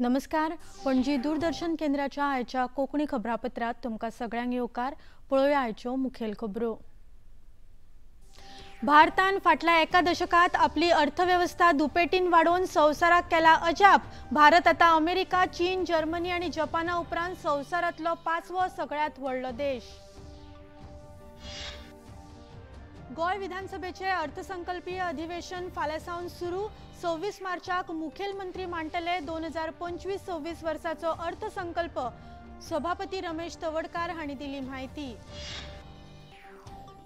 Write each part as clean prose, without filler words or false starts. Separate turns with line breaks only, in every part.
नमस्कार, पणजी दूरदर्शन केंद्राच्या आयच्या कोंकणी खबरापत्रात तुमकां सगळ्यांक येवकार. पळोवया आयच्यो मुखेल खबरो. भारतान फाटल्या एका दशकात आपली अर्थवेवस्था दुपेटीन वाडोवन संवसाराक केला अजाप. भारत आतां अमेरिका, चीन, जर्मनी आनी जपाना उपरांत संवसारांतलो पांचवो सगळ्यांत व्हडलो देश. गोंय विधानसभेचे अर्थसंकल्पीय अधिवेशन फाल्यां सावन सुरू. 26 मार्चाक मुखेलमंत्री मांडटले 2025-26 वर्साचो अर्थसंकल्प. सभापती रमेश तवडकार हांणी दिली म्हायती.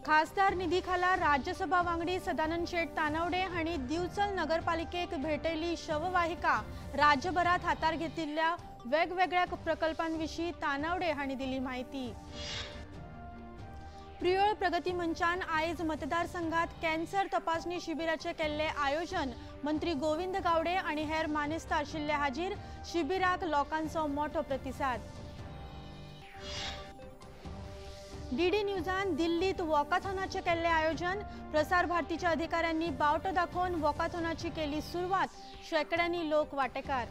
खासदार निधी खाला राज्यसभा वांगडी सदानंद शेट तानावडे हांणी दिवचल नगरपालिकेक भेटयली शववाहिका. राज्यभरात हातार घेतिल्ल्या वेगवेगळ्या प्रकल्पांविशीं तानावडे हांणी दिली म्हायती. प्रियोळ प्रगती मंचान आयज मतदारसंघात कॅन्सर तपासणी शिबिराचे केल्ले आयोजन. मंत्री गोविंद गावडे आनी हेर मानेस्त आशिल्ले हाजीर. शिबिराक लोकांचो मोठो प्रतिसाद. डीडी न्यूजान दिल्लीत वॉकाथॉनाचे केल्ले आयोजन. प्रसार भारतीच्या अधिकाऱ्यांनी बावटो दाखोवन वॉकाथॉनाची केली सुरवात. शेकड्यांनी लोक वाटेकार.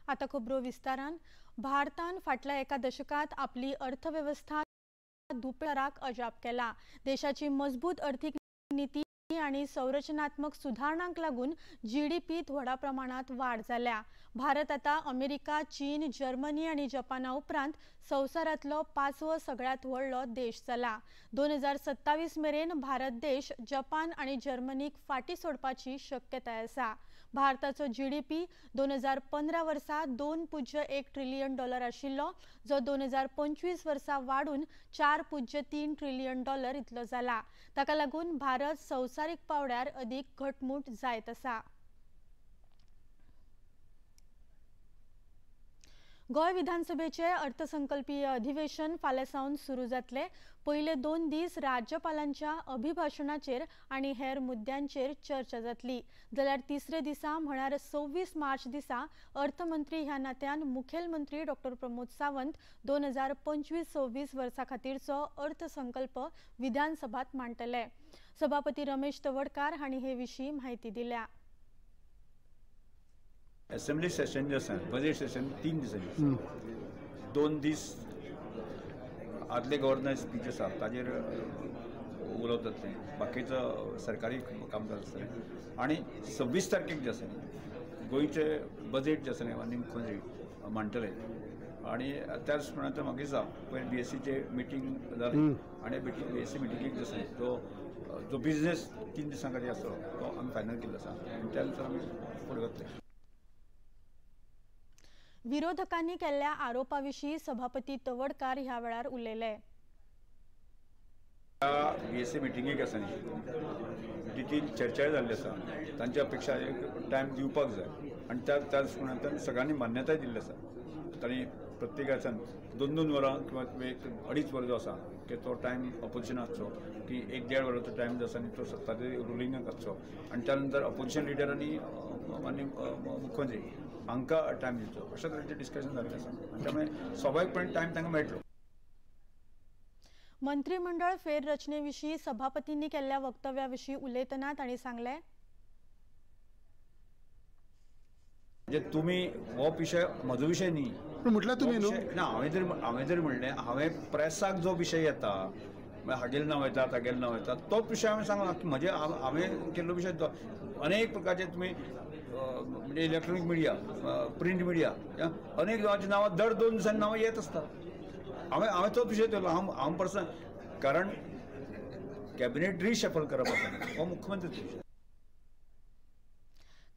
आता खबरो विस्तारान. भारतान फाटल्या एका दशकात आपली अर्थवेवस्था दुपेराक अजाप केला. देशाची मजबूत अर्थीक नीती आनी संरचनात्मक सुधारणांक लागून जीडीपीत व्हडा प्रमाणात वाड जाल्या. भारत आतां अमेरिका, चीन, जर्मनी आनी जपाना उपरांत संवसारांतलो पांचवो सगळ्यांत व्हडलो देश जाला. 2027 मेरेन भारत देश जपान आनी जर्मनीक फाटी सोडपाची शक्यताय आसा. भारताचो जीडीपी 2015 वर्सा 2.1 ट्रिलियन डॉलर आशिल्लो, जो 2025 वर्सा वाडून 4.3 ट्रिलियन डॉलर इतलो जाला. ताका लागून भारत संवसारीक पावड्यार अदीक घटमूट जायत आसा. गोंय विधानसभेचे अर्थसंकल्पीय अधिवेशन फाल्यां सावन सुरू जातले. पयले 2 दीस राज्यपालांच्या अभिभाशणाचेर आनी हेर मुद्द्यांचेर चर्चा जातली. जाल्यार तिसरे दिसा म्हळ्यार 26 मार्च दिसा अर्थमंत्री ह्या नात्यान मुखेलमंत्री डॉक्टर प्रमोद सावंत 2025-26 वर्सा खातीरचो अर्थसंकल्प विधानसभात मांडटले. सभापती रमेश तवडकार हांणी हे विशीं म्हायती दिल्या.
असेंब्ली सेशन जे आसा, बजेट सेशन 3 दिसांनी, 2 दीस आदले गव्हर्नर स्पीच आसा ताजेर उलोवप जातलें, बाकीचो सरकारी कामकाज आसतलें. आनी 26 तारखेक जे आसा गोंयचें बजेट जे आसा न्ही आनी मुख्यमंत्री मांडटले. आनी त्याच प्रमाणे म्हाका दिसता पयर बीएससीचे मिटींग जालें आनी बीएससी मिटिंगेक जे आसा तो जो बिजनेस 3 दिसां खातीर आसतलो तो आमी फायनल केल्लो आसा आनी त्या नुसार आमी फुडें वतले.
विरोधकांनी केल्ल्या आरोपाविशीं सभापती तवडकार ह्या वेळार उलयले.
बीएससी मिटिंगेक आसा न्ही तितून चर्चाय जाल्ली आसा, तांच्या अपेक्षा एक टायम दिवपाक जाय आनी त्या दृश्टिकोनांतल्यान सगळ्यांनी मान्यताय दिल्ली आसा. तांणी प्रत्येकाच्यान 2-2 वरां किंवा 1-2.5 वरां जो आसा की तो टायम अपोजिशन आसचो, की 1-1.5 वरांचो टायम जो आसा न्ही तो सत्ताधारी रुलिंगाक आसचो आनी त्या नंतर अपोजिशन लिडर आनी मुख्यमंत्री हांकां टायम दिवचो, अशा तरेचें डिस्कशन जाल्लें आसा. त्यामुळे स्वाभाविकपणे टायम तांकां मेळटलो.
मंत्रिमंडळ फेररचने विशीं सभापतींनी केल्ल्या वक्तव्या विशीं उलयतना तांणी सांगलें,
म्हणजे तुमी हो विशय म्हजो विशय न्ही
म्हटल्यार तुमी
ना, हांवें जर म्हणलें, हांवें प्रेसाक जो विशय येता म्हळ्यार हागेलें नांव येता तागेलें नांव येता तो विशय हांवें सांगला की म्हजे हांवें केल्लो विशय अनेक प्रकारचे तुमी म्हणजे इलेक्ट्रॉनीक मिडिया, प्रिंट मिडिया अनेक जाणांची नांवां दर 2 दिसांनी नांवां येत आसता. हांवें तोच विशय केलो. हांव पर्सन, कारण कॅबिनेट रिशफल करप आसा हो मुख्यमंत्री.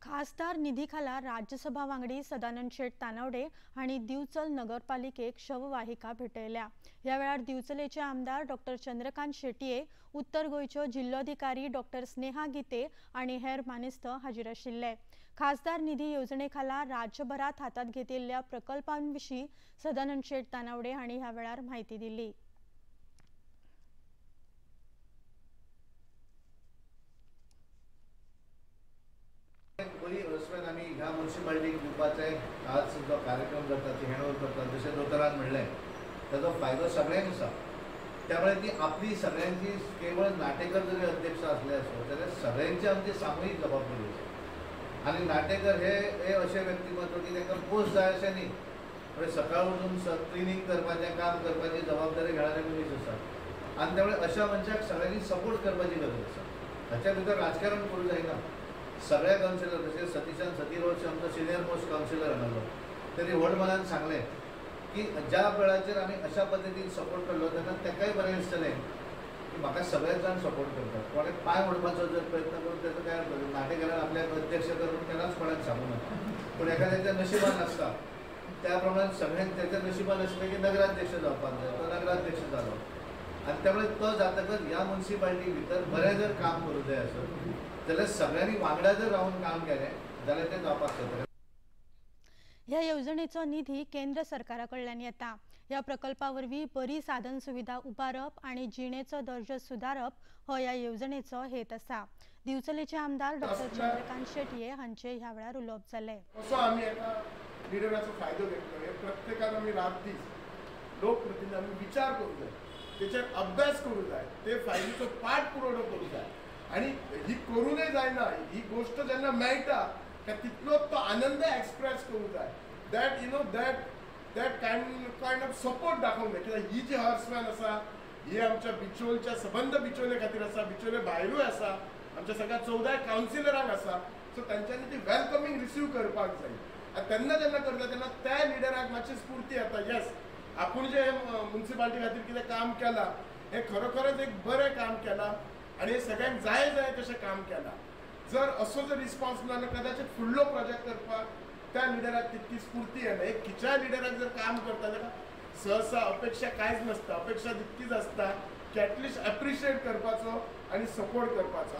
खासदार निधी खाला राज्यसभा वांगडी सदानंद शेट तानावडे हांणी दिवचल नगरपालिकेक शववाहिका भेटयल्या. ह्या वेळार दिवचलेचे आमदार डॉक्टर चंद्रकांत शेटये, उत्तर गोंयच्यो जिल्लोधिकारी डॉक्टर स्नेहा गीते आनी हेर मानेस्त हाजीर आशिल्ले. खासदार निधी येवजणे खाला राज्यभरात हातात घेतिल्ल्या प्रकल्पांविशीं सदानंद शेट तानावडे हांणी ह्या वेळार म्हायती दिली.
बरी अरस्वेन आमी ह्या म्युनिसिपालिटीक दिवपाचें आज जो कार्यक्रम करता, हँडओवर करता, जशें दोतोरान म्हणलें ताजो फायदो सगळ्यांक आसा. त्यामुळे ती आपली सगळ्यांची केवळ नाटेकर जरी अध्यक्ष असले असो जाल्यार सगळ्यांची आमची सामुहीक जबाबदारी आसा. आनी नाटेकर हे हे अशें व्यक्तिमत्व की तांकां पोस्ट जाय अशें न्ही, म्हणजे सकाळ उठून क्लिनींग करपाचें काम करपाची जबाबदारी घेणारे मनीस आसा आनी त्यामुळे अशा मनशाक सगळ्यांनी सपोर्ट करपाची गरज आसा. हाच्या भितर राजकारण करूं जायना. सगळ्या कावन्सिलर जशें सतीशान सतीरोश आमचो सिनियर मोस्ट कावन्सिलर हांगासर तेणी व्हड मनान सांगलें की ज्या वेळाचेर आमी अशा पद्दतीन सपोर्ट केल्लो तेन्ना ताकाय बरें दिसतलें की म्हाका सगळेच जाण सपोर्ट करतात. कोणें पांय ओडपाचो जर प्रयत्न करून तेजो काय अर्थ, नाटेकारान आपल्याक अध्यक्ष करून केन्नाच कोणाक सांगूं नाका, पूण एखाद्याच्या नशिबान आसता त्या प्रमाणे सगळ्यांक तेच्या नशिबान आसलें की नगराध्यक्ष जावपाक जाय, तो नगराध्यक्ष जालो आनी त्यामुळे तो जातकच ह्या मुन्सिपालिटी भितर बरें जर काम करूं जाय आसत जाल्यार सगळ्यांनी वांगडा जर रावन काम केलें जाल्यार तें जावपाक शकता.
ह्या येवजणेचो निधी केंद्र सरकारा कडल्यान येता. ह्या प्रकल्पा वरवीं बरी साधन सुविधा उबारप आनी जिणेचो दर्जो सुदारप हो ह्या येवजणेचो हेत आसा. दिवचलेचे आमदार डॉक्टर चंद्रकांत शेटये हांचे ह्या वेळार उलोवप जालें.
कसो आमी एका लिडराचो फायदो घेतलो हे प्रत्येकान आमी रात दीस लोकप्रतिनिधी आमी विचार करूं जाय, तेचेर अभ्यास करूं जाय, ते फायलीचो पाठ पुरवठो करूं जाय आनी ही करूनय जायना. ही गोश्ट जेन्ना मेळटा त्या तितलोच तो आनंद एक्सप्रेस करूं जाय. That you know that that kind of support दाखोवंक जाय. कित्याक ही जी हॉर्समॅन आसा ही आमच्या बिचोलच्या सबंद बिचोले खातीर आसा, बिचोले भायरूय आसा, आमच्या सगळ्या 14 कावन्सिलरांक आसा. सो तांच्यांनी ती वेलकमींग रिसीव करपाक जाय आनी तेन्ना जेन्ना करता तेन्ना त्या लिडराक मातशी स्फूर्ती येता, येस आपूण जे मुन्सिपालिटी खातीर कितें काम केलां हें खरोखरच एक बरें काम केलां आनी हें सगळ्यांक जाय जाय तशें काम केलां. जर असो जर रिस्पॉन्स ना जाल्यार कदाचित फुडलो प्रोजेक्ट करपाक त्या लिडराक तितकी स्फूर्ती येना. एक खंयच्याय लिडराक जर काम करता जाल्यार सहसा अपेक्षा कांयच नासता, अपेक्षा तितकीच आसता की एटलिस्ट एप्रिशिएट करपाचो आनी सपोर्ट करपाचो.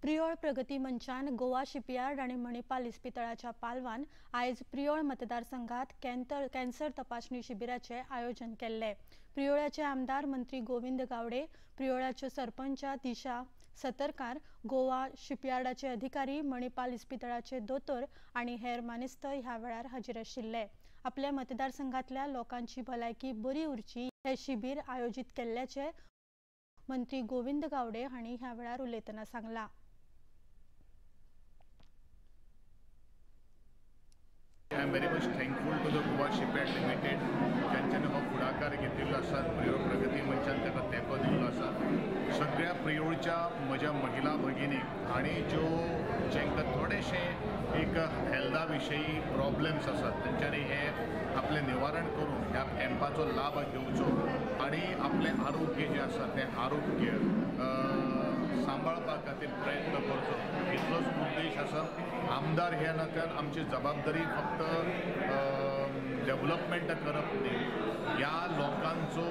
प्रियोळ प्रगती मंचान गोवा शिपयार्ड आनी मणिपाल इस्पितळाच्या पालवान आयज प्रियोळ मतदारसंघात कॅन्सर तपासणी शिबिराचें आयोजन केल्लें. प्रियोळाचे आमदार मंत्री गोविंद गावडे, प्रियोळाच्यो सरपंच दिशा सतरकार, गोवा शिपयार्डाचे अधिकारी, मणिपाल इस्पितळाचे दोतोर आनी हेर मानेस्त ह्या वेळार हाजीर आशिल्ले. आपल्या मतदारसंघातल्या लोकांची भलायकी बरी उरची हे शिबीर आयोजीत केल्ल्याचें मंत्री गोविंद गावडे हांणी ह्या वेळार उलयतना सांगलां.
I am very much thankful to the Goa Shipyard Limited ज्यांच्यानी हो फुडाकार घेतिल्लो आसा, प्रियोळ प्रगती मंचान ताका तेंको दिल्लो आसा. सगळ्या प्रियोळच्या म्हज्या महिला भगिनीक आनी ज्यो जांकां थोडेशें एक हेल्था विशयी प्रॉब्लम्स आसात तेंच्यांनी हें आपलें निवारण करून ह्या कॅम्पाचो लाभ घेवचो आनी आपलें आरोग्य जें आसा तें आरोग्य सांबाळपा खातीर प्रयत्न करचो, इतलोच उद्देश आसा. आमदार ह्या नात्यान आमची जबाबदारी फक्त डेवलपमेंट करप न्ही, ह्या लोकांचो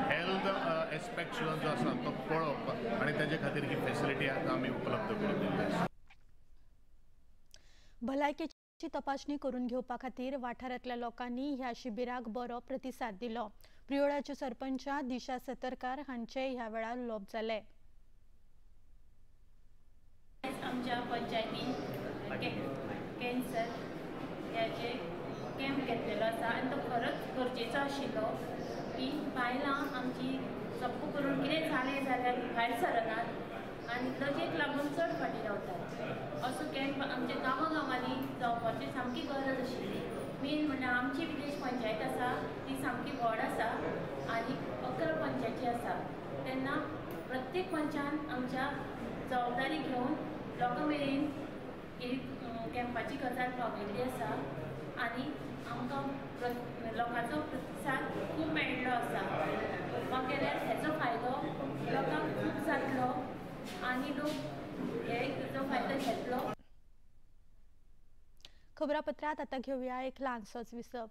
हेल्थ एस्पेक्ट सुद्दां जो आसा तो पळोवप आनी ताजे खातीर ही फेसिलिटी आतां आमी उपलब्ध करून दिल्ली आसा.
भलायकेची तपासणी करून घेवपा खातीर वाठारांतल्या लोकांनी ह्या शिबिराक बरो प्रतिसाद दिलो. प्रियोळाच्यो सरपंच दिशा सतरकार हांचे ह्या वेळार उलोवप जालें.
आमच्या पंचायतीन कॅन्सर ह्याचे कॅम्प घेतलेलो आसा आनी तो खरोच गरजेचो आशिल्लो की बायलां आमची सप्प करून कितें जालें जाल्यार भायर सरनात आनी लजेक लागून चड फाटीं रावतात. असो कॅम्प आमच्या गांवां गांवांनी जावपाची सामकी गरज आशिल्ली. मेन म्हणल्यार आमची विलेज पंचायत आसा ती सामकी व्हड आसा आनी 11 पंचायती आसा, तेन्ना प्रत्येक पंचान आमच्या जबाबदारी घेवन लोकां मेरेन ही कॅम्पाची गजाल पावयल्ली आसा आनी आमकां लोकांचो प्रतिसाद खूब मेळिल्लो आसा. पळोवपाक गेल्यार हेचो फायदो लोकांक खूब जातलो आनी लोक हे हेचो फायदो घेतलो.
खबरापत्रांत आतां घेवया एक ल्हानसोच विसव.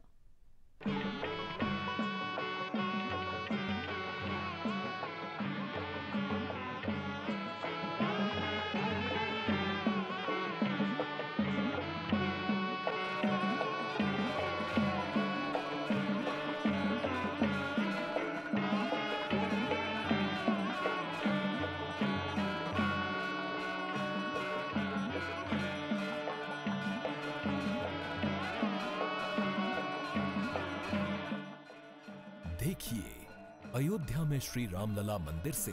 देखिए अयोध्या में श्री रामलला मंदिर से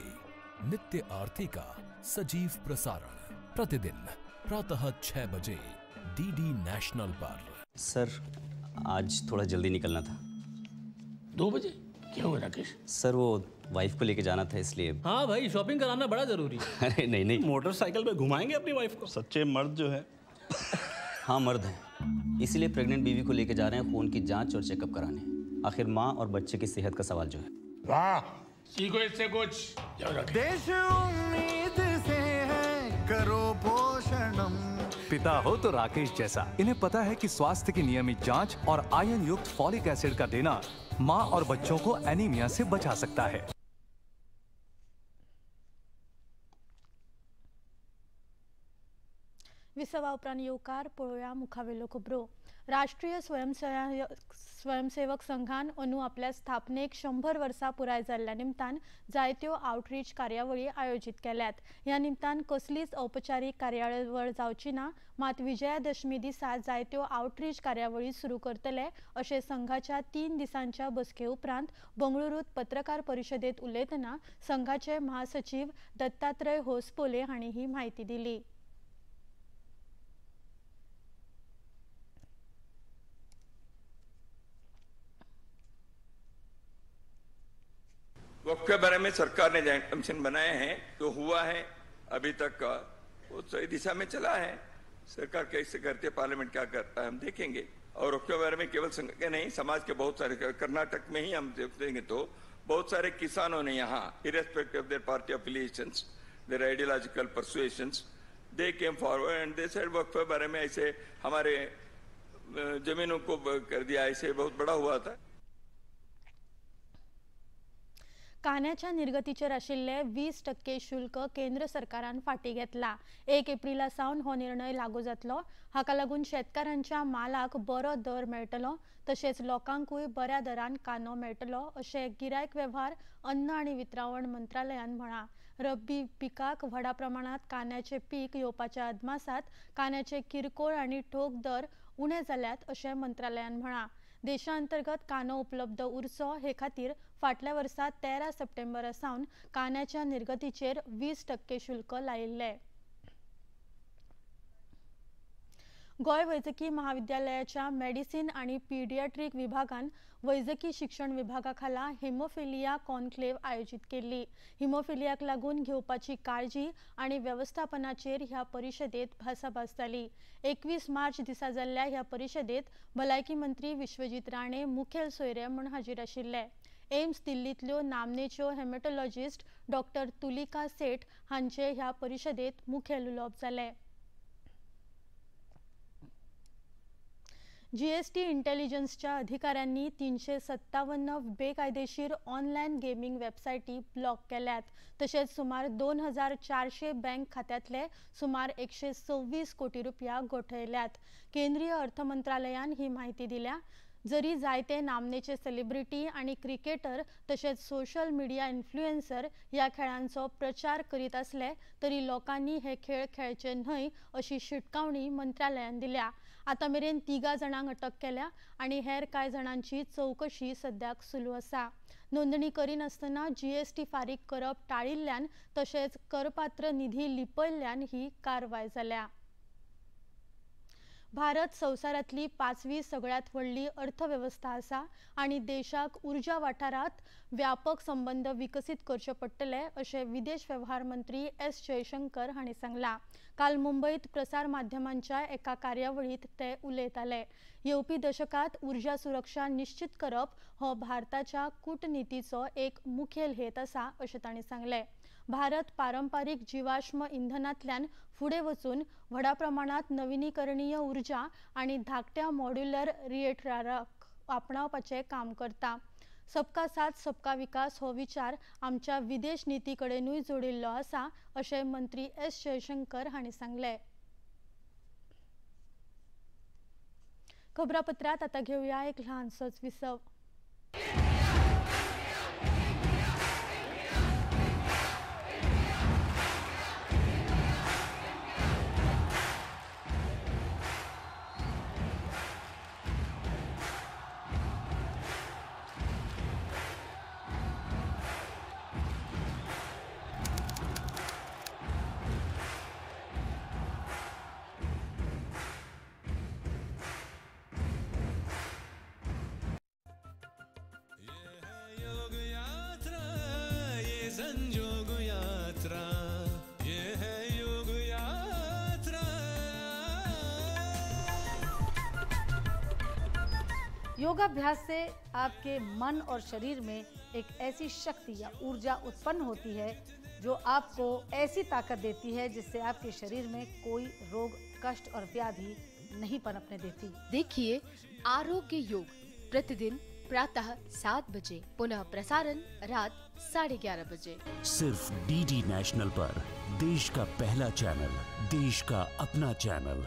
नित्य आरती का सजीव प्रसारण प्रतिदिन प्रातः 6 बजे डीडी नेशनल पर।
सर आज थोड़ा जल्दी निकलना था।
2 बजे? क्या हुआ राकेश?
सर वो वाइफ को लेके जाना था इसलिए।
हाँ भाई, शॉपिंग कराना बड़ा जरूरी है।
अरे नहीं नहीं,
मोटरसाइकिल पे घुमाएंगे अपनी वाइफ को। सच्चे मर्द जो है।
हाँ मर्द हैं, इसीलिए प्रेग्नेंट बीवी को लेके जा रहे हैं खून की जांच और चेकअप कराने। आखिर माँ और बच्चे की सेहत का सवाल जो है।
वाह, सीखो इससे कुछ।
देश उम्मीद से है, करो पोषणम।
पिता हो तो राकेश जैसा। इन्हें पता है कि स्वास्थ्य की नियमित जांच और आयरन युक्त फॉलिक एसिड का देना माँ और बच्चों को एनीमिया से बचा सकता है।
विसवा उपरांत येवकार पळोवया मुखावेल्यो खबरो। राष्ट्रीय स्वयंसेवक संघान अंदू आपल्या स्थापनेक 100 वर्सां पुराय जाल्ल्या निमतान जायत्यो आउटरीच कार्यावळी आयोजीत केल्यात। ह्या निमतान कसलीच औपचारीक कार्यावळ जावची ना, मात विजयादशमी दिसा जायत्यो आउटरीच कार्यावळी सुरू करतले अशें संघाच्या 3 दिसांच्या बसके उपरांत बंगळुरूत पत्रकार परिशदेंत उलयतना संघाचे महासचीव दत्तात्रय होसबोले हांणी ही म्हायती दिली।
वक्फ के बारे में सरकार ने जॉइंट कमीशन बनाए हैं, तो हुआ है अभी तक वो सही दिशा में चला है। सरकार कैसे करती है, पार्लियामेंट क्या करता है, हम देखेंगे। और वक्फ के बारे में केवल संघ के नहीं, समाज के बहुत सारे, कर्नाटक में ही हम देखेंगे तो बहुत सारे किसानों ने यहाँ irrespective of their party affiliations, their ideological persuasions, they came forward and they said waqf K बारे में ऐसे हमारे जमीनों को कर दिया, ऐसे बहुत बड़ा हुआ था।
कांद्याच्या निर्गतीचेर आशिल्ले 20% शुल्क केंद्र सरकारान फाटीं घेतला। 1 एप्रिला सावन हो निर्णय लागू जातलो। हाका लागून शेतकारांच्या मालाक बरो दर मेळटलो, तशेंच लोकांकूय बऱ्या दरान कांदो मेळटलो अशें गिरायक वेव्हार, अन्न आनी वितरावण मंत्रालयान म्हळां। रब्बी पिकाक व्हडा प्रमाणांत कांद्याचें पीक येवपाच्या अदमासांत कांद्याचे किरकोळ आनी ठोक दर उणे जाल्यात अशें मंत्रालयान म्हळां। देशांतर्गत कांदो उपलब्ध उरचो हे खातीर फाटल्या वर्सा 13 सप्टेंबरा सावन कांद्याच्या निर्गतीचेर 20% शुल्क लायिल्लें। गोंय वैजकी महाविद्यालयाच्या मेडिसिन आनी पीडियाट्रीक विभागान वैजकी शिक्षण विभागा खाला हेमोफिलिया कॉन्क्लेव्ह आयोजीत केल्ली। हिमोफिलियाक लागून घेवपाची काळजी आनी वेवस्थापनाचेर ह्या परिशदेत भासाभास जाली। 21 मार्च दिसा जाल्ल्या ह्या परिशदेत भलायकी मंत्री विश्वजीत राणे मुखेल सोयरे म्हूण हाजीर आशिल्ले। एम्स दिल्लींतल्यो नामनेच्यो हेमेटोलॉजिस्ट डॉक्टर तुलिका सेठ हांचे ह्या परिशदेत मुखेल उलोवप जालें। जीएसटी इंटेलिजन्सच्या अधिकाऱ्यांनी 357 बेकायदेशीर ऑनलायन गेमिंग वेबसायटी ब्लॉक केल्यात। तशेंच सुमार 2400 बँक खात्यांतले सुमार 126 कोटी रुपया गोठयल्यात। केंद्रीय अर्थ मंत्रालयान ही म्हायती दिल्या। जरी जायते नामनेचे सेलिब्रिटी आनी क्रिकेटर तशेंच सोशल मिडिया इन्फ्लुएन्सर ह्या खेळांचो प्रचार करीत आसले तरी लोकांनी हे खेळ खेळचे न्हय अशी शिटकावणी मंत्रालयान दिल्या। आतां मेरेन 3 जाणांक अटक केल्या आनी हेर कांय जाणांची चवकशी सद्याक सुरू आसा। नोंदणी करिनासतना जीएसटी फारीक करप टाळिल्ल्यान तशेंच करपात्र निधी लिपयल्ल्यान ही कारवाय जाल्या। भारत संवसारांतली 5वी सगळ्यांत व्हडली अर्थवेवस्था आसा आनी देशाक उर्जा वाठारांत व्यापक संबंद विकसीत करचे पडटले अशें विदेश वेव्हार मंत्री एस जयशंकर हांणी सांगलां। काल मुंबयत प्रसार माध्यमांच्या एका कार्यावळींत ते उलयताले। येवपी दशकांत उर्जा सुरक्षा निश्चित करप हो भारताच्या कूटनितीचो एक मुखेल हेत आसा अशें तांणी सांगलें। भारत पारंपारीक जीवाश्म इंधनांतल्यान फुडें वचून व्हडा प्रमाणांत नविनीकरणीय ऊर्जा आनी धाकट्या मॉड्युलर रिएक्टराक आपणावपाचें काम करता। सबका साथ सबका विकास हो विचार आमच्या विदेश निती कडेनूय जोडिल्लो आसा अशें मंत्री एस जयशंकर हांणी सांगलें। खबरापत्रांत आतां घेवया एक ल्हानसोच विसव।
योग यात्रा, ये है योग यात्रा।
योगाभ्यास से आपके मन और शरीर में एक ऐसी शक्ति या ऊर्जा उत्पन्न होती है जो आपको ऐसी ताकत देती है जिससे आपके शरीर में कोई रोग, कष्ट और व्याधि नहीं पनपने देती।
देखिए आरोग्य योग प्रतिदिन प्रातः 7 बजे, पुनः प्रसारण रात 11:30 बजे,
सिर्फ डीडी नेशनल पर। देश का पहला चैनल, देश का अपना चैनल।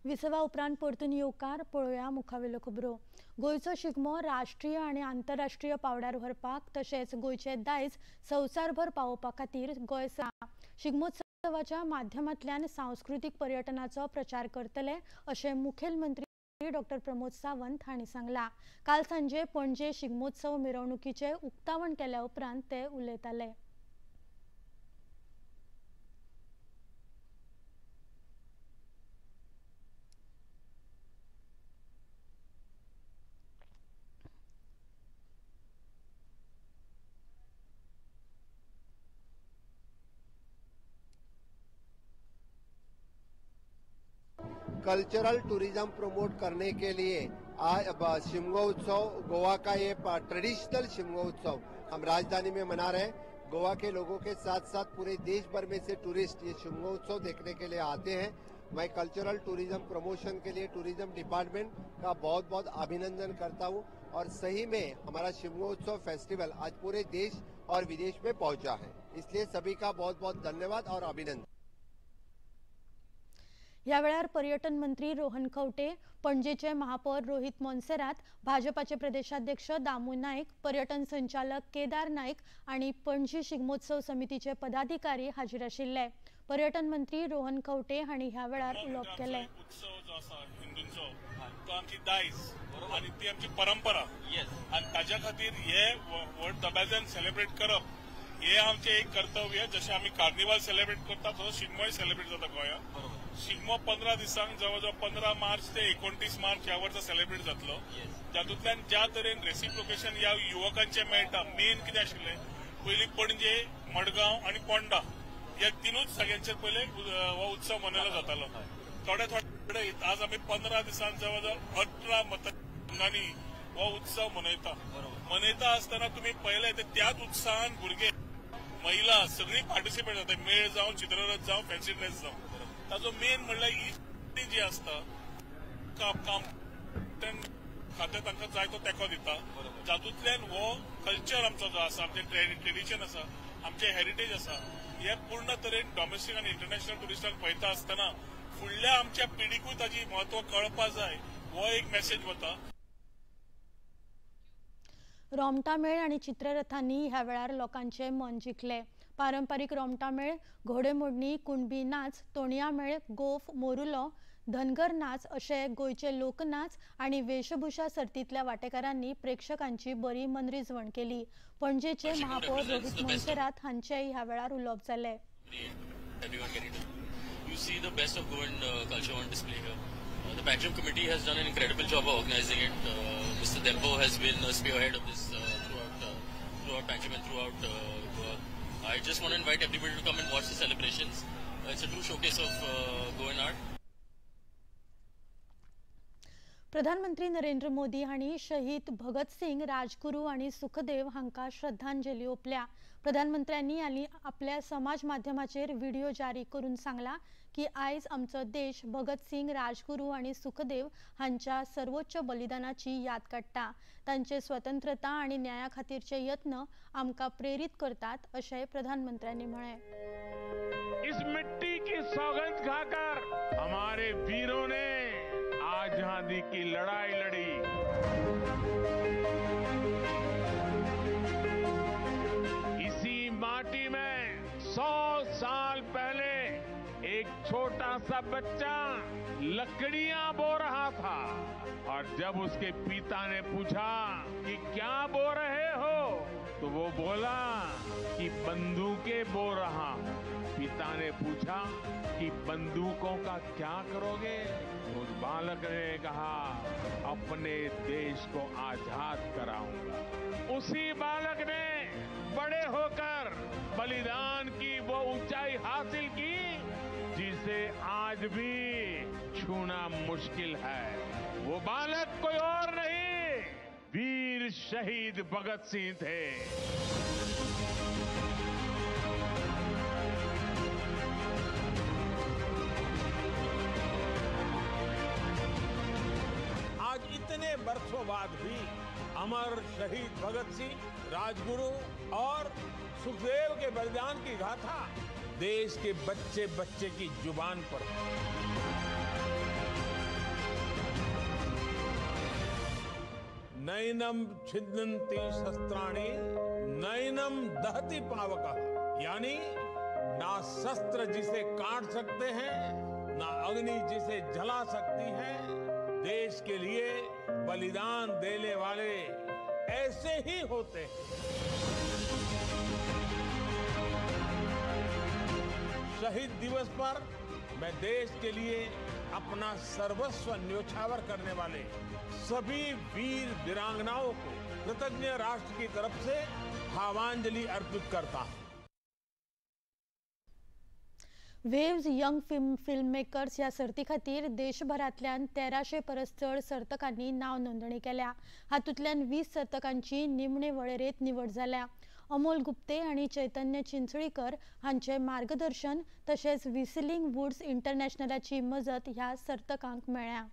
विसवा उपरांत परतून येवकार. पळोवया मुखावेल्यो खबरो. गोंयचो शिगमो राष्ट्रीय आनी आंतरराष्ट्रीय पांवड्यार व्हरपाक तशेंच गोंयचें दायज संवसारभर पावोवपा खातीर गोंय शिगमोत्सवाच्या माध्यमांतल्यान सांस्कृतीक पर्यटनाचो प्रचार करतले अशें मुखेलमंत्री डॉक्टर प्रमोद सावंत हांणी सांगलां. काल सांजे पणजे शिगमोत्सव मिरवणुकीचें उक्तावण केल्या उपरांत ते उलयताले.
कल्चरल टूरिज्म प्रमोट करने के लिए आज शिमगो उत्सव, गोवा का ये ट्रेडिशनल शिमगो उत्सव हम राजधानी में मना रहे हैं। गोवा के लोगों के साथ साथ पूरे देश भर में से टूरिस्ट ये शिमगो उत्सव देखने के लिए आते हैं। मैं कल्चरल टूरिज्म प्रमोशन के लिए टूरिज्म डिपार्टमेंट का बहुत बहुत अभिनंदन करता हूँ और सही में हमारा शिमगो उत्सव फेस्टिवल आज पूरे देश और विदेश में पहुँचा है, इसलिए सभी का बहुत बहुत धन्यवाद और अभिनंदन।
ह्या वेळार पर्यटन मंत्री रोहन खंवटे, पणजेचे महापौर रोहित मोन्सेरात, भाजपाचे प्रदेशाध्यक्ष दामू नाईक, पर्यटन संचालक केदार नाईक आणि पणजी शिगमोत्सव समितीचे पदाधिकारी हाजीर आशिल्ले. पर्यटन मंत्री रोहन खंवटे हांणी ह्या वेळार उलोवप केलें.
उत्सव जो आसा हिंदूंचो तो आमची दायज आनी ती आमची परंपरा आनी ताज्या खातीर हे व्हड दबाज्यान सेलिब्रेट करप हे आमचें एक कर्तव्य. जशें आमी कार्निवाल सेलिब्रेट करता तसो शिगमोय सेलिब्रेट जाता गोंयांत. शिगमो 15 दिसांक जवळ जवळ 15 मार्च ते 29 मार्च ह्या वर्सा सेलिब्रेट जातलो. जातूंतल्यान ज्या तरेन रेसिप्रोकेशन ह्या युवकांचें मेळटा, मेन कितें आशिल्लें पयलीं पणजे, मडगांव आनी पोंडा ह्या तिनूच जाग्यांचेर पयले हो उत्सव मनयलो जातालो. थोडे थोडे आज आमी 15 दिसांक जवळ जवळ 18 मतदारसंघांनी हो उत्सव मनयता. मनयता आसतना तुमी पळयलें ते त्याच उत्साहान भुरगे, महिला सगळी पार्टिसिपेट जाता. मेळ जावं, चित्ररथ जावं, फॅन्सी ड्रेस जावं, ताजो मेन म्हणल्यार ही जी आसता काम खातें तांकां जाय तो तेंको दिता. जातूंतल्यान हो कल्चर आमचो जो आसा, आमचें ट्रेडिशन आसा, आमचें हेरिटेज आसा, हे पूर्ण तरेन डॉमेस्टीक आनी इंटरनॅशनल ट्युरिस्टांक पळयता आसतना फुडल्या आमच्या पिढीकूय ताजी म्हत्व कळपा जाय, हो एक मेसेज वता.
रोमटामेळ आनी चित्ररथांनी ह्या वेळार लोकांचे मन जिखले. पारंपारीक रोमटामेळ, घोडेमोडणी, कुणबी नाच, तोणयामेळ, गोफ, मोरुलो, धनगर नाच अशे गोंयचे लोकनाच आनी वेशभूषा सर्तींतल्या वांटेकारांनी प्रेक्षकांची बरी मनरिजवण केली. पणजेचे महापौर रोहित मोन्सेरात हांचेय ह्या वेळार उलोवप जालें.
You see the best of Goan culture on display here. The Panjim committee has done an incredible job of organizing it. Mr. Dempo has been a spearhead of this throughout Panjim and throughout Goa. I just want to invite everybody to come and watch the celebrations. It's a true showcase of Goan art.
प्रधानमंत्री नरेंद्र मोदी हांणी शहीद भगत सिंग, राजगुरू आनी सुखदेव हांकां श्रद्धांजली ओंपल्या. प्रधानमंत्र्यांनी आनी आपल्या समाज माध्यमाचेर व्हिडिओ जारी करून सांगला की आयज आमचो देश भगत सिंग, राजगुरू आनी सुखदेव हांच्या सर्वोच्च बलिदानाची याद काडटा. तांचे स्वतंत्रता आनी न्याया खातीरचे यत्न आमकां प्रेरीत करतात अशें प्रधानमंत्र्यांनी म्हळें.
इस मिट्टी की सौगंध खाकर हमारे वीरों ने आजादी की लड़ाई लड़ी. इसी माटी में 100 साल पहले एक छोटा सा बच्चा लकड़ियां बो रहा था और जब उसके पिता ने पूछा कि क्या बो रहे हो, तो वो बोला कि बंदूकें बो रहा हूं. पिता ने पूछा कि बंदूकों का क्या करोगे, तो उस बालक ने कहा, अपने देश को आजाद कराऊंगा। उसी बालक ने बड़े होकर बलिदान की वो ऊंचाई हासिल की जिसे आज भी छूना मुश्किल है। वो बालक कोई और नहीं, वीर शहीद भगत सिंह थे। आज इतने वर्षों बाद भी अमर शहीद भगत सिंह, राजगुरु और सुखदेव के बलिदान की गाथा देश के बच्चे बच्चे की जुबान पर है। नैनम छिन्दन्ति शस्त्राणि नैनम दहति पावकः, यानी ना शस्त्र जिसे काट सकते हैं, ना अग्नि जिसे जला सकती है। देश के लिए बलिदान देने वाले ऐसे ही होते हैं। शहीद दिवस पर मैं देश के लिए अपना सर्वस्व न्योछावर करने वाले सभी वीर वीरांगनाओं को कृतज्ञ राष्ट्र की तरफ से भावांजलि अर्पित करता हूं।
वेव्ज यंग फिल्म मेकर्स ह्या सर्ती खातीर देशभरांतल्यान 1300 परस चड सर्तकांनी नांव नोंदणी केल्या। हातूंतल्यान 20 सर्तकांची निमणे वळेरेंत निवड जाल्या। अमोल गुप्ते आनी चैतन्य चिंचळीकर हांचे मार्गदर्शन तशेंच व्हिसलिंग वुड्स इंटरनॅशनलाची मजत ह्या सर्तकांक मेळ्ळ्या।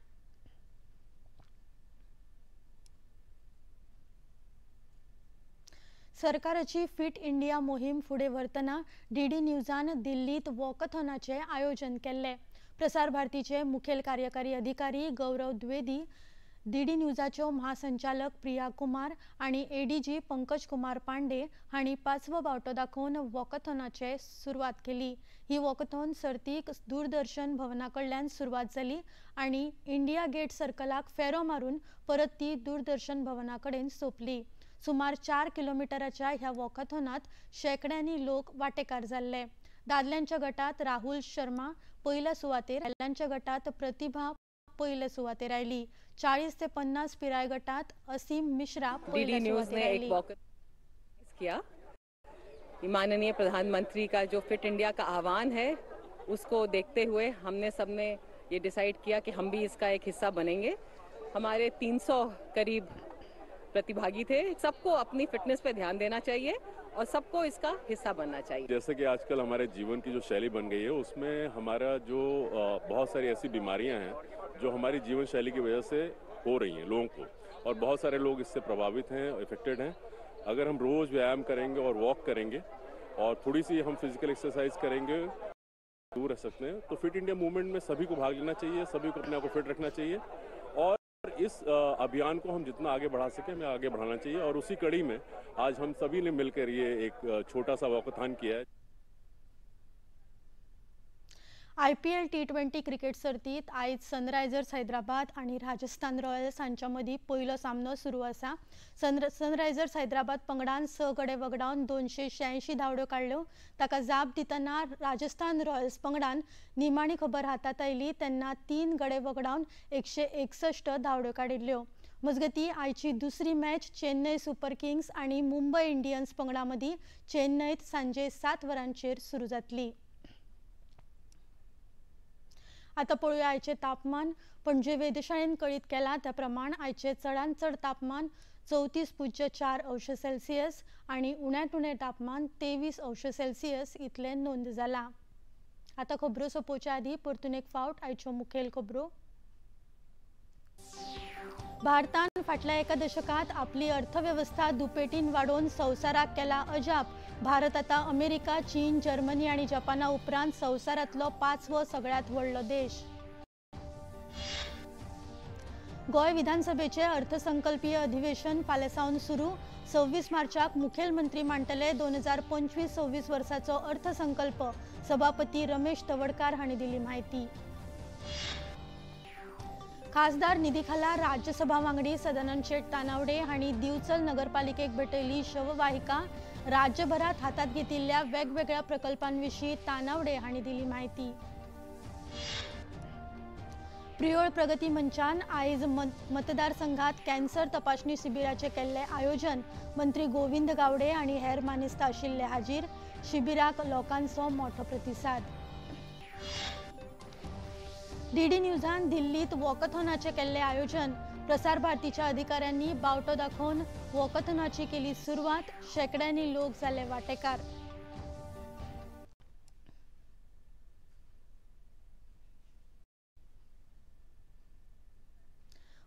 सरकाराची फिट इंडिया मोहीम फुडें व्हरतना डीडी न्यूजान दिल्लीत वॉकथॉनाचें आयोजन केल्लें। प्रसार भारतीचे मुखेल कार्यकारी अधिकारी गौरव द्विवेदी, डीडी न्यूजाच्यो महासंचालक प्रिया कुमार आनी एडीजी पंकज कुमार पांडे हांणी पांचवो बावटो दाखोवन वॉकथॉनाचे सुरवात केली। ही वॉकथॉन सर्तीक दूरदर्शन भवना कडल्यान सुरवात जाली आनी इंडिया गेट सर्कलाक फेरो मारून परत ती दूरदर्शन भवना कडेन सोंपली। सुमार 4 किलोमिटराच्या ह्या वॉकथॉनात शेकड्यांनी लोक वांटेकार जाल्ले। दादल्यांच्या गटात राहुल शर्मा पयल्या सुवातेर, बायलांच्या गटात प्रतिभा पयले सुवातेर आयली। 40 ते 50 पिराय गटात असीम मिश्रा पयले सुवातेर आयली।
किया माननीय प्रधानमंत्री का जो फिट इंडिया का आह्वान है उसको देखते हुए हमने सबने ये डिसाइड किया कि हम भी इसका एक हिस्सा बनेंगे। हमारे 300 करीब प्रतिभागी थे। सबको अपनी फिटनेस पे ध्यान देना चाहिए और सबको इसका हिस्सा बनना चाहिए।
जैसे कि आजकल हमारे जीवन की जो शैली बन गई है उसमें हमारा जो बहुत सारी ऐसी बीमारियां हैं जो हमारी जीवन शैली की वजह से हो रही हैं लोगों को, और बहुत सारे लोग इससे प्रभावित हैं, इफेक्टेड हैं। अगर हम रोज़ व्यायाम करेंगे और वॉक करेंगे और थोड़ी सी हम फिजिकल एक्सरसाइज करेंगे, दूर रह सकते हैं। तो फिट इंडिया मूवमेंट में सभी को भाग लेना चाहिए, सभी को अपने आप को फिट रखना चाहिए और इस अभियान को हम जितना आगे बढ़ा सकें हमें आगे बढ़ाना चाहिए। और उसी कड़ी में आज हम सभी ने मिलकर ये एक छोटा सा वॉकथॉन किया है।
आयपीएल T20 cricket सर्तीत आयज सनरायझर्स हैदराबाद आनी राजस्थान रॉयल्स हांच्या मदीं पयलो सामनो सुरू आसा। सनरायझर्स हैदराबाद पंगडान 6 गडे वगडावन 286 धांवड्यो काडल्यो। ताका जाप दितना राजस्थान रॉयल्स पंगडान निमाणी खबर हातांत आयली तेन्ना 3 गडे वगडावन 161 धांवड्यो काडिल्ल्यो। मजगतीं आयची दुसरी मॅच चेन्नय सुपर किंग्स आनी मुंबय इंडियन्स पंगडा मदीं चेन्नयत सांजे 7 वरांचेर सुरू जातली। आतां पळोवया आयचें तापमान। पणजे वेधशाळेन कळीत केलां त्या प्रमाण आयचें चडांत चड तापमान 34.4 अंश सेल्सियस आनी उण्यांत उणें तापमान 23 अंश सेल्सियस इतलें नोंद जालां। आतां खबरो सोंपोवच्या आदीं परतून एक फावट आयच्यो मुखेल खबरो। भारतान फाटल्या एका दशकांत आपली अर्थवेवस्था दुपेटीन वाडोवन संवसाराक केला अजाप। भारत आतां अमेरिका, चीन, जर्मनी आनी जपाना उपरांत संवसारांतलो 5वो सगळ्यांत व्हडलो देश। गोंय विधानसभेचे अर्थसंकल्पीय अधिवेशन फाल्यां सावन सुरू। 26 मार्चाक मुखेलमंत्री मांडटले 2025-26 वर्साचो अर्थसंकल्प। सभापती रमेश तवडकार हांणी दिली म्हायती। खासदार निधीखाला राज्यसभा वांगडी सदानंद शेट तानावडे हांणी दिवचल नगरपालिकेक भेटयली शववाहिका। राज्यभरात हातात घेतिल्ल्या वेगवेगळ्या प्रकल्पांविशीं तानावडे हांणी दिली म्हायती। प्रियोळ प्रगती मंचान आयज मतदारसंघात कॅन्सर तपासणी शिबिराचे केल्ले आयोजन. मंत्री गोविंद गावडे आनी हेर मानेस्त आशिल्ले हाजीर. शिबिराक लोकांचो मोठो प्रतिसाद. डीडी न्यूजान दिल्लीत वॉकथॉनाचे केल्ले आयोजन. प्रसार भारतीच्या अधिकाऱ्यांनी बावटो दाखोवन वॉकथॉनाची केली सुरवात. शेकड्यांनी लोक जाले वाटेकार.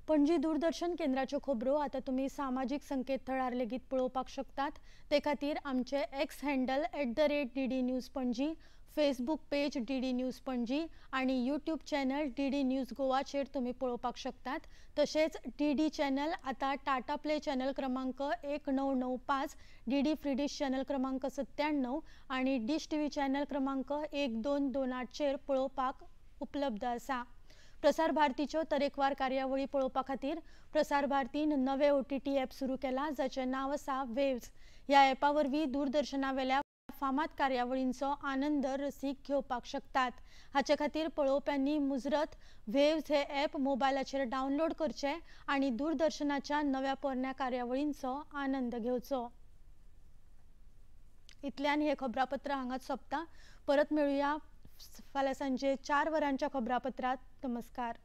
पणजी दूरदर्शन केंद्राच्यो खबरो आतां तुमी सामाजीक संकेतथळार लेगीत पळोवपाक शकतात. ते खातीर आमचे X handle @DD News Panaji, Facebook page DD News Panaji आनी यूट्यूब चॅनल DD news गोवाचेर तुमी पळोवपाक शकतात. तशेंच DD channel आतां टाटा प्ले चॅनल क्रमांक 1995, DD free dish channel क्रमांक 97 आनी डिश टीव्ही चॅनल क्रमांक 1228 चेर पळोवपाक उपलब्ध आसा. प्रसार भारतीच्यो तरेकवार कार्यावळी पळोवपा खातीर प्रसार भारतीन नवे OTT app सुरू केला, जाचें नांव आसा वेव्स. ह्या ॲपा वरवीं दूरदर्शनावेल्या फामाद कार्यावळींचो आनंद रसीक घेवपाक शकतात. हाचे खातीर पळोवप्यांनी मुजरत वेव्स हे ॲप मोबायलाचेर डावनलोड करचें आनी दूरदर्शनाच्या नव्या पोरण्या कार्यावळींचो आनंद घेवचो. इतल्यान हे खबरापत्र हांगाच सोंपता. परत मेळुया फाल्यां सांजे 4 वरांच्या खबरापत्रात. नमस्कार.